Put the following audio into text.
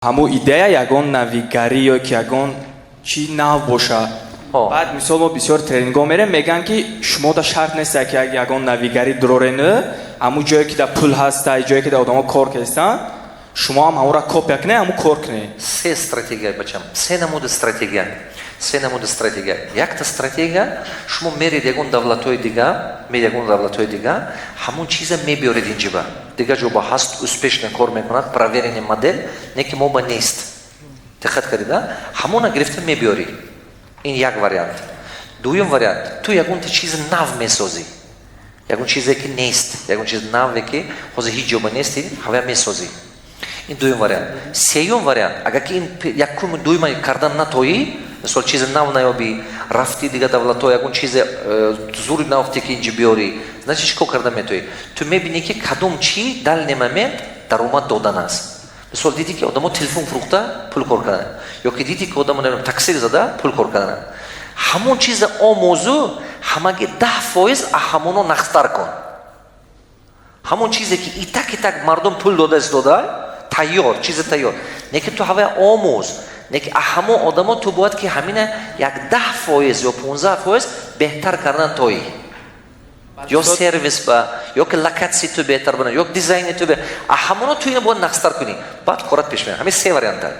Ҳамун идея ягон навигарӣ ё ки ягон чи нав боша. Баъд, мисол, мо бисёр тренингҳо мерем, мегӯянд, ки шумо да шарт нест, ки ягон навигарӣ дурорену ҳамун ҷое, ки да пул ҳаста, ҷое, ки да одамо кор кардастанд, шумо ҳам ҳамонро копия кунед, ҳамун кор кунед. Се стратегия, бачам, се намуди стратегия, се намуди стратегия. Якта стратегия: шумо меред ягон давлатҳои дига, меред ягон давлатҳои дига, ҳамон чиза мебиёред инҷиба. Дигар ҷо ба ҳаст, успешно кор мекунад, проверенный модель, не ки мо ба нест. Диққат кардида? Ҳамона гирифта мебиёрӣ. Ин як вариант. Дуюм вариант: ту ягонта чизи нав месозӣ, ягон чизе, ки нест, ягон чизи наве, ки ҳозир ҳеҷ ҷо ба нести, ҳавая месозӣ. Ин дуюм вариант. Сеюм вариант: агар ки ин якум, дуюма кардан натоӣ, мисол, чизи нав наёбӣ, рафти дигар давлатҳо, ягон чизе зури наёфте, ки инҷи биёрӣ, значит, чӣ кор карда метоӣ? Ту мебинӣ, ки кадом чи дальний момент даромад додан аст. Мисол, дидӣ, ки одамо телефон фурӯхта пул кор карданд, ё ки дидӣ, ки одамо такси зада пул кор карданд, ҳамон чиза омӯзу, ҳамаги 10% ҳамоно нақстар кун. Ҳамон чизе, ки и так мардум пул дода истода, тайёр, чизи тайёр не, ки ту ҳавая омӯз, не ки ҳамон одамо ту бояд, ки ҳамина як 10% ё 15% беҳтар кардан тоӣ, ё сервис ба, ё ки локатсия ту беҳтар бина, ё дизайни ту, ҳамоно ту ина бояд нақстар кунӣ, баъд корат пеш меяд. Ҳамин се варианта.